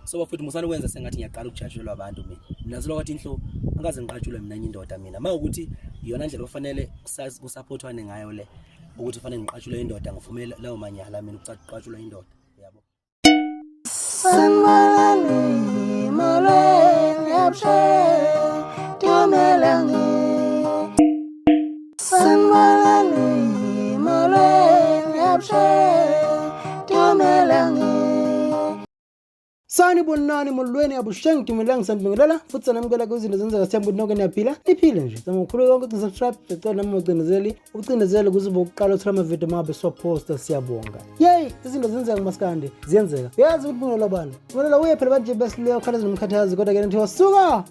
So bafethu, musani ukwenza sengathi ngiyaqala ukujatshulelwa abantu. Mina mina zilokwathi inhlo angikaze ngiqatshulwe mina enye indoda. Mina uma ukuthi iyona ndlela ofanele kusaphothwane ngayo le, ukuthi kufanele ngiqatshulwe indoda, ngivumele lawo manyala mina ukuqatshulwa indoda, yabo. Sanibonani, molweni, abusheni, dumelang. Sanibonani, molweni, abusheni, dumelang. Sanibonani, molweni, avuxeni, dumelang, sanibingelela futhi sanamukela kwizinto zenzeka. Sithemba ukuthi nonke niyaphila, niphile nje. Zama ukukhuleka konke ukuthi subscribe, sicela nami ucindezeli ucindezele ukuze ube ukuqala uthola amavidiyo uma ngabe siwaphosta. Siyabonga. Yeyi, izinto zenzeka masikandi, ziyenzeka. Uyazi ukuthi bungelwa bani? Bungelwa uye phela manje besileyo khala zinomkhathazi, kodwa ke nithiwa suka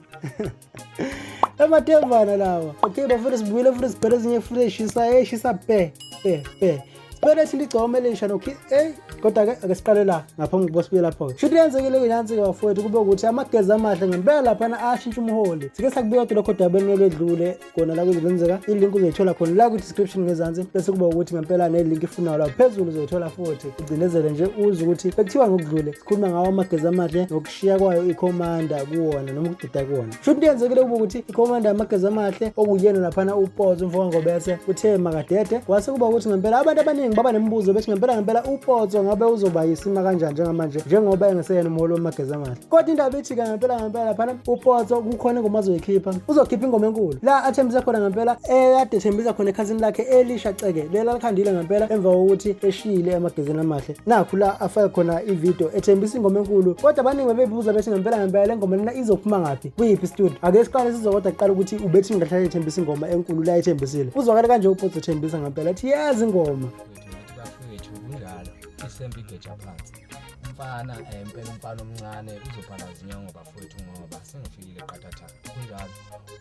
emathembana lawa. Okay bafethu, sibuyile futhi sibhele ezinye futhi eshisa eshisa pe pe pe. Sibhele thinta igcokama elisha nokhi ey, kodwa ke ake siqale la ngaphambi kokuba sibuye lapho-ke. Shuthi yenzekile kuyinansi-ke bafowethu, kube ukuthi amagezi amahle ngempela laphana ashintsha umholi. Sike sakubika kodwa lokho dabeni olwedlule kona la kuzenzeka. I-link uzoyithola khona la kwi-description ngezansi, bese kuba ukuthi ngempela ne-link ifunayo la phezulu uzoyithola futhi. Ugcinezele nje uze ukuthi bekuthiwa ngokudlule sikhuluma ngawo amagezi amahle nokushiya kwayo ikhomanda kuwona noma ukudida kuwona. Shuthi into yenzekile kuba ukuthi ikhomanda yamagezi amahle, okuyena laphana uPotso umfo kaNgobese, uthe makadede. Kwase kuba ukuthi ngempela abantu abaningi baba nemibuzo bethi ngempela ngempela uPotso ngabe uzoba yisima kanjani njengamanje njengoba engeseyena umholi wamagezi amahle. Kodwa indaba ithi-ke ngempela ngempela laphana uPotso kukhona ingoma azoyikhipha, uzokhipha ingoma enkulu la athembisa khona ngempela, ekade ethembisa khona ekhasini lakhe elisha ceke lela likhandile ngempela emva kokuthi eshiyile emagezini amahle. Nakhu la afake khona ividiyo ethembisa ingoma enkulu, kodwa abaningi bebebuza bethi ngempela ngempela le ngoma lena izophuma ngaphi, kuyiphi studio. Ake siqale sizwe, kodwa kuqala ukuthi ubethi ngahlala ethembisa ingoma enkulu la ethembisile. Uzwakale kanje uPotso ethembisa ngempela, ethi yazi ingoma. Bafethu, kunjalo, isembe igeja phansi umfana, impela umfana omncane uzobhala zinyongo bafowethu, ngoba sengifikile qathatha. Kunjalo,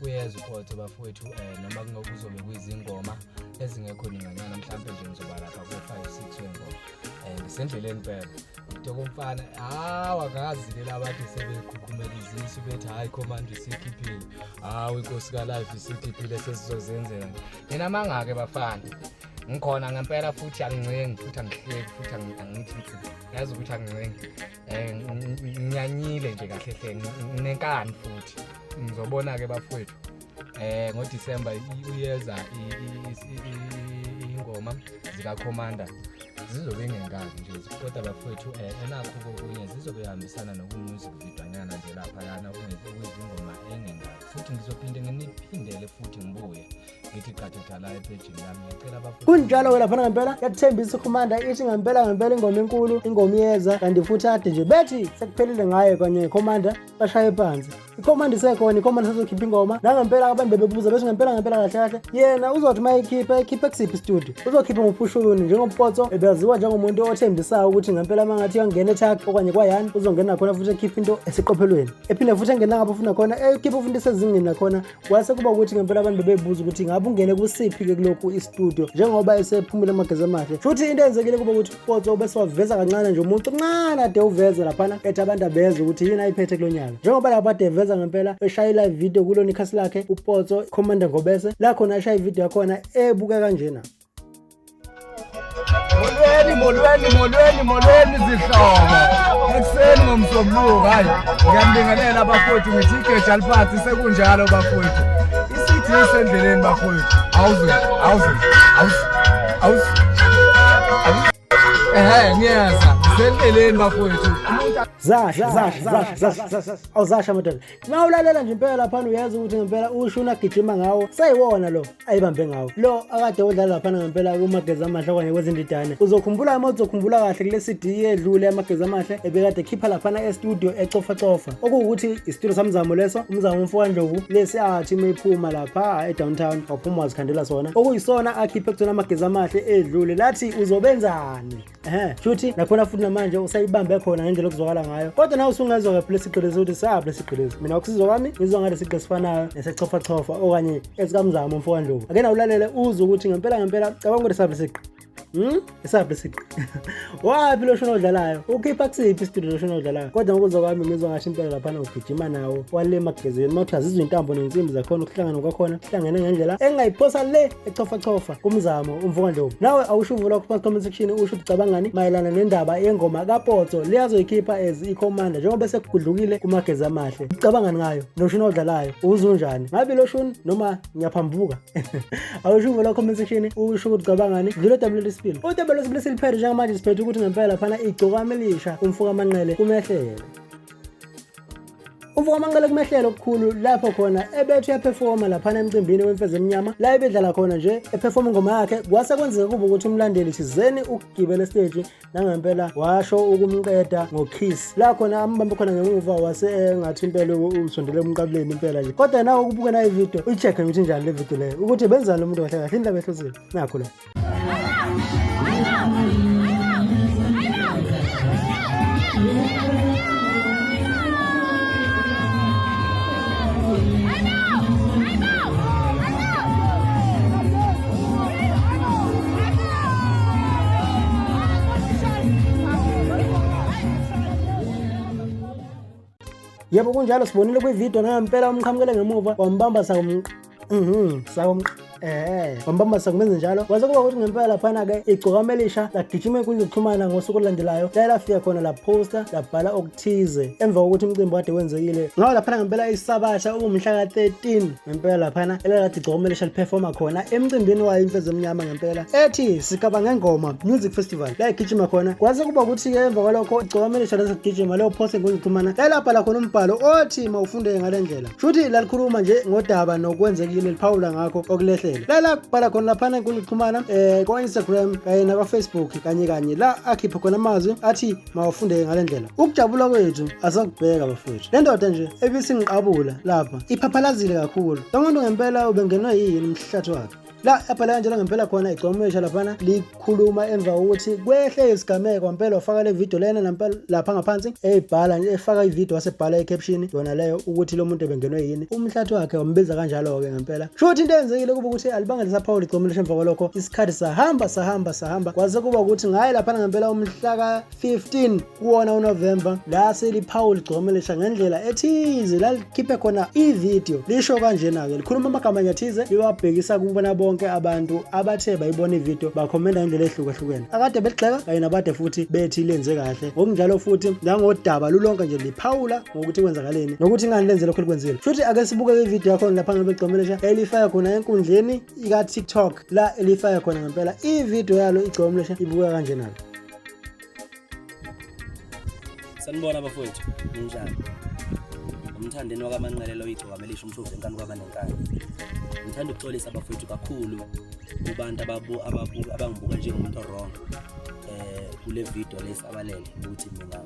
uyeza uPotso bafowethu, noma kuzobe kuyizingoma ezingekho ninganyana, mhlampe nje ngizoba lapha ko-5 6 wengoma. Ngisendleleni impela into komfana. Hawu, angazi-ke labantu sebekhukhumela izisu bethi hhayi, khomanda isikhiphile, hawu, inkosi kalife isikhiphile, sesizozenzela nina mangake bafana. Ngikhona ngempela futhi angincengi futhi angihleki futhi angithi nsi, yazi ukuthi angincengi, nginyanyile nje kahle hle, nginenkani futhi. Ngizobona-ke bafowethu, ngoDisemba uyeza, ingoma zikaCommander zizobe ingengaki nje, kodwa bafowethu, enakho kokunye zizobe ihambisana noku-music videonyana nje laphayana okuyizingoma engengaki futhi. Ngizophinde nginiphindele futhi ngibuye ngithi qathatha la ephejini lami. Ngiyacela bafowethu. Kunjalo-ke laphana ngempela yakuthembisa ukhomanda, ithi ngempela ngempela ingoma enkulu, ingoma iyeza. Kanti futhi ade nje bethi sekuphelile ngaye kanye khomanda, bashaye phansi. Ikhomanda isekhona, ikhomanda isazokhipha ingoma nangempela. Abantu bebebuza bethi ngempela ngempela kahle kahle yena uzothi uma ekhipha, ekhipha kusiphi studio, uzokhipha ngophushuni, njengoPotso ebeziwa njengomuntu othembisayo ukuthi ngempela uma ngathi uyangena ethakhe okanye kwayani uzongena khona futhi ekhipha into eseqophelweni, ephinde futhi engena ngapho futhi nakhona ekhipha futhi esezingeni nakhona. Kwase kuba ukuthi ngempela abantu bebebuza ukuthi ngabe ungene kusiphi-ke kulokhu istudio njengoba esephumile amagezi amahle. Futhi into eyenzekile kuba ukuthi uPotso bese waveza kancane nje umuntu omncane ade uveze laphana, ethi abantu abeze ukuthi yini ayiphethe kulo nyaka, njengoba lapho ade eveza ngempela eshaya i-live video kulona ikhasi lakhe uPotso Commander Ngobese, la khona eshaya ividiyo yakhona ebuka kanjena. Molweni, molweni, molweni, molweni zihlobo. Ekuseni ngoMsombuluko, hayi, ngiyanibingelela bafowethu, ngithi igeja liphansi sekunjalo bafowethu. I-CD isendleleni bafowethu. Awuze, awuze, awuze, awuze. Ehhe, ngiyeza. Ngisendleleni bafowethu. Umuntu Zasha, zasha, zasha, zasha, zasha, awuzasha madoda. Uma ulalela nje impela laphana uyazi ukuthi ngempela ushuni agijima ngawo seyiwona lo ayibambe ngawo lo akade udlala laphana ngempela kumagezi amahle okanye kwezindidane. Uzokhumbula uma uzokhumbula kahle kule CD edlule amagezi amahle ebekade ekhipha laphana e-studio ecofacofa, okuwukuthi isitudio samzamo leso, umzamo umfowandlovu lesi athi uma ephuma lapha e-downtown waphuma wazikhandela sona, okuyisona akhiphe kusona amagezi amahle edlule lathi uzobenzani. Ehhe, shuthi nakhona futhi namanje usayibambe khona ngendlela okuzwakala ngayo. Kodwa nawe usungezwa ke phela isigqilezi ukuthi saphi lesigqilezi. Mina ukusizwa kwami ngizwa ngale sigqi esifanayo nesechofachofa okanye esikamzamo umfowandlovu. Ake na ulalele uzwe ukuthi ngempela ngempela cabanga ukuthi saphi lesigqi. Isaphi lesiqi? Waphi lo shuni odlalayo? Ukhipha kusiphi istudio lo shuni odlalayo? Kodwa ngokuzwa kwami ngizwa ngasho impela laphana ugijima nawo wale magezeni uma uthi azizwa intambo nensimbi zakhona ukuhlangana kwakhona kuhlangene ngendlela engayiphosa le echofachofa kumzamo umfokandlovu. Nawe awusho uvo lwakho phansi comment section usho ukuthi ucabangani mayelana nendaba yengoma kaPotso leyazoyikhipha as i-commander njengoba sekugudlukile kumagezi amahle. Ucabangani ngayo? Noshuni odlalayo uzwa unjani? Ngabe lo shuni noma ngiyaphambuka? Awusho uvo lwakho comment section usho ukuthi ucabangani. Dlula udaba lwesibili. Udaba lwesibili siliphethe njengamanje siphethe ukuthi ngempela laphana igcokama elisha umfoka Manqele kumehlele. Umfoka Manqele kumehlele okukhulu lapho khona ebethi uyaphefoma laphana emcimbini wemfezi emnyama la ebedlala khona nje ephefoma ingoma yakhe kwase kwenzeka kuba ukuthi umlandeli thizeni ukugibela esiteji nangempela washo ukumqeda ngokiss la khona ambambe khona ngemuva wase engathi impela usondele emqabuleni impela nje kodwa nawe ukubuka nayo ividiyo uyi-check-e ukuthi njani le video leyo ukuthi benzani lo muntu kahle kahle indaba ehlosile nakho lo. Yebo kunjalo sibonile kwividiyo nangempela umqhamukele ngemuva wambamba sakumq wambamba sakumenze njalo kwase kuba ukuthi ngempela laphana-ke igcokama elisha lagijima enkundla yokuxhumana ngosuku olulandelayo laye lafika khona laphosta labhala okuthize emva kokuthi umcimbi kade wenzekile ngawo laphana ngempela isabatha ukumhla ka-13 ngempela laphana elakade igcokama elisha liphefoma khona emcimbini wayo imfezi emnyama ngempela ethi sigaba ngengoma music festival la igijima khona kwase kuba ukuthi-ke emva kwalokho igcokama elisha lesigijima leyo phosta enkundla yokuxhumana lalabhala khona umbhalo othi mawufundeke ngale ndlela Shuthi lalikhuluma nje ngodaba nokwenzekile liphawula ngakho okulehlele. Lala kubhala khona laphana enkundla yokuxhumana kwa-Instagram kanye nakwa-Facebook kanye kanye la akhipha khona amazwi athi mawafundeke ngale ndlela. Ukujabula kwethu asakubheka bafowethu. Le ndoda nje ebisingiqabula lapha iphaphalazile kakhulu. Lo muntu ngempela ubengenwe yini umhlathi wakhe? La abhala kanjalo ngempela khona igcomesha laphana likhuluma emva kokuthi kwehle isigameko ngempela wafaka le video lena nampela lapha ngaphansi eyibhala efaka ivideo wasebhala i-caption yona leyo ukuthi lo muntu ebengenwe yini umhlathi wakhe wambiza kanjalo-ke ngempela sho ukuthi into eyenzekile kuba ukuthi alibange lisaphawula igcomesha emva kwalokho isikhathi sahamba sahamba sahamba kwaze kuba ukuthi ngaye laphana ngempela umhla ka-15 kuwona uNovemba la seliphawula igcokama elisha ngendlela ethize lalikhiphe khona ividiyo lisho kanjena-ke likhuluma amagama nyathize liwabhekisa kubona bonke abantu abathe bayibona ividiyo bakhomenda ngendlela ehlukahlukene akade beligxeka kanye nabade futhi bethi lenze kahle ngokunjalo futhi nangodaba lulonke nje liphawula ngokuthi kwenzakaleni nokuthi ngani lenze lokho likwenzile futhi ake sibuke ividiyo yakhona lapha ngabe igcokama elisha elifaka khona enkundleni ika-TikTok la elifaka khona ngempela ividiyo yalo igcokama elisha ibukeka kanjena-ke. Sanibona bafowethu, ninjani? Umthandeni wakaManqele lo igcokama elisha umshovu enkani kwabanenkani. Ngithanda ukuxolisa bafowethu kakhulu kubantu abangibuka njengomuntu wrong kule video lesabalele ukuthi mina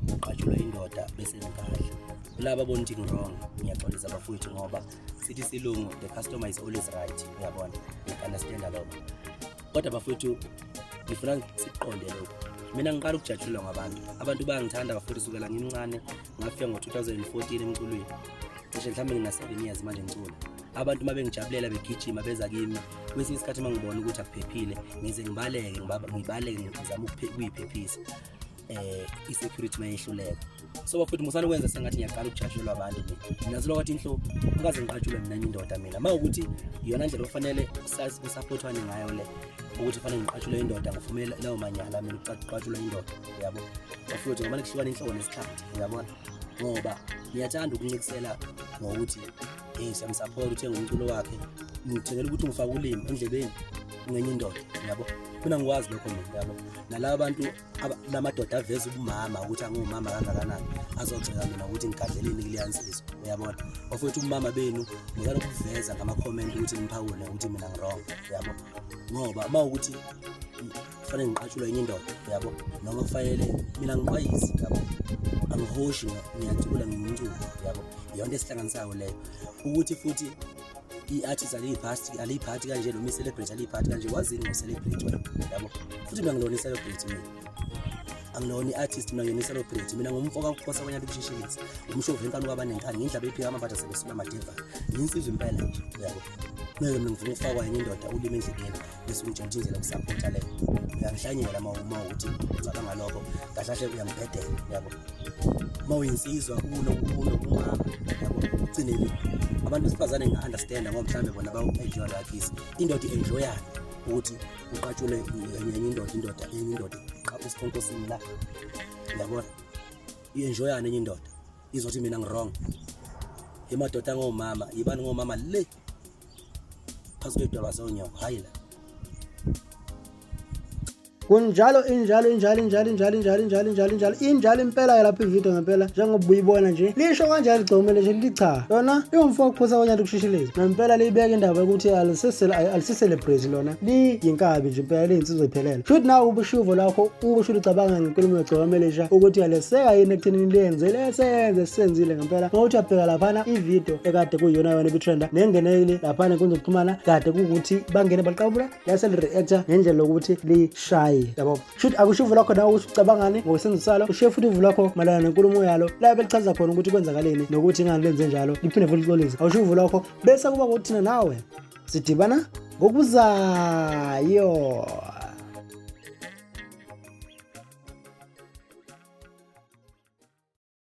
ngiqatshulwa indoda bese ngigadla. Kulaba abona ukuthi ngi-wrong ngiyaxolisa bafowethu ngoba sithi isilungu the customer is always right, uyabona, ngiya-understanda lokho. Kodwa bafowethu ngifuna siqonde lokhu. Mina ngiqala ukujatshulwa ngabantu. Abantu bayangithanda bafowethu sukela ngimncane ngafika ngo-2014 emculweni. Cishe mhlawumbe ngina-7 years manje ngicula. Abantu uma bengijabulela begijima beza kimi, kwesinye isikhathi uma ngibona ukuthi akuphephile ngize ngibaleke ngibaleke ngizame ukuyiphephisa. I-security mayehluleka. So bafowethu musani ukwenza sengathi ngiyaqala ukujatshulwa abantu mina. Mina zilokho athi inhlo angikaze ngiqatshulwe mina enye indoda mina. Uma ukuthi iyona ndlela okufanele kusaphothwane ngayo le ukuthi kufanele ngiqatshulwe indoda ngivumele lawo manyala mina ukuqatshulwa indoda uyabo. Bafowethu ngoba kuhlukana inhloko nesixhanti uyabona. Ngoba ngiyathanda ukuncikisela ngokuthi hey siyamsupport uthenga umculo wakhe ngithengela ukuthi ngifake ulimi endlebeni ngenye indoda uyabo. Mina ngikwazi lokho mina uyabo. Nalaba bantu lamadoda aveza ubumama ukuthi angumama kangakanani azogxeka mina ukuthi ngigadleleni kuleya nsizwa uyabona. Bafowethu ubumama benu ngicela ukuveza ngama-comment ukuthi niphawule ukuthi mina ngi-wrong uyabo. Ngoba uma ukuthi kufanele ngiqatshulwe enye indoda uyabo, noma kufanele mina ngiqwayizi uyabo, angihoshi ngiyacula ngiyumculo uyabo, iyonto esihlanganisayo leyo. Ukuthi futhi i-artist aliyiphathi kanje noma i-celebrity aliyiphathi kanje, wazini ngo-celebrity wena yabo. Futhi mina ngilona i-celebrity mina, angilona i-artist mina ngiyona i-celebrity mina ngumfo kakuphosa abanye abekushishilisa umshovu enkani kwabanenkani ngindlaba ephika amabhatha sebesula amadeva ngiyinsizwa impela nje uyabo. Ngeke mina ngifuna ukufakwa yenye indoda ulimi endlebeni bese ungitshela ukuthi indlela yokusaphotha leyo. Uyangihlanyela uma uma ukuthi ucabanga lokho, kahle kahle uyangibhedela, yabo. Uma uyinsizwa unokumama, yabo, ugcineni abantu besifazane nginga-understanda ngoba mhlawumbe bona bawu-enjoya lakisi indoda i-enjoyani ukuthi uqatshule enye indoda indoda enye indoda esikhonkosini la, uyabona, i-enjoyani enye indoda izothi mina ngi-wrong. Emadoda angomama, yibani ngomama le phansi kwedwala zonyoko, hhayi la. Kunjalo, injalo, injalo, injalo, injalo, injalo, injalo, injalo, injalo, injalo impela ke lapho ividiyo ngempela njengoba ubuyibona nje. Lisho kanjalo igcome nje lithi cha. Yona iwumfo okuphusa konyana ukushishiliza. Ngempela liyibeka indaba yokuthi alisiselebrate lona. Liyinkabi nje impela liyinsizwa iphelele. Shuthi nawe ubushuvo lakho ubusho ucabanga ngenkulumo yegcokama elisha ukuthi uyaleseka yini ekuthenini lenze lesenze sisenzile ngempela. Ngokuthi uyabheka laphana ividiyo ekade kuyiyona yona ibitrenda nengenele laphana enkundleni yokuxhumana kade kuwukuthi bangene baqabula lase li-reactor ngendlela yokuthi lishaye, yabo. Shuthi akusho uvo lakho nawe ukuthi ucabangani ngokusenzo salo, ushiye futhi uvo lakho mayelana nenkulumo yalo la belichaza khona ukuthi kwenzakaleni nokuthi ingani lenze njalo, liphinde futhi lixolise. Awusho uvo lakho bese kuba kokuthina nawe sidibana ngokuzayo.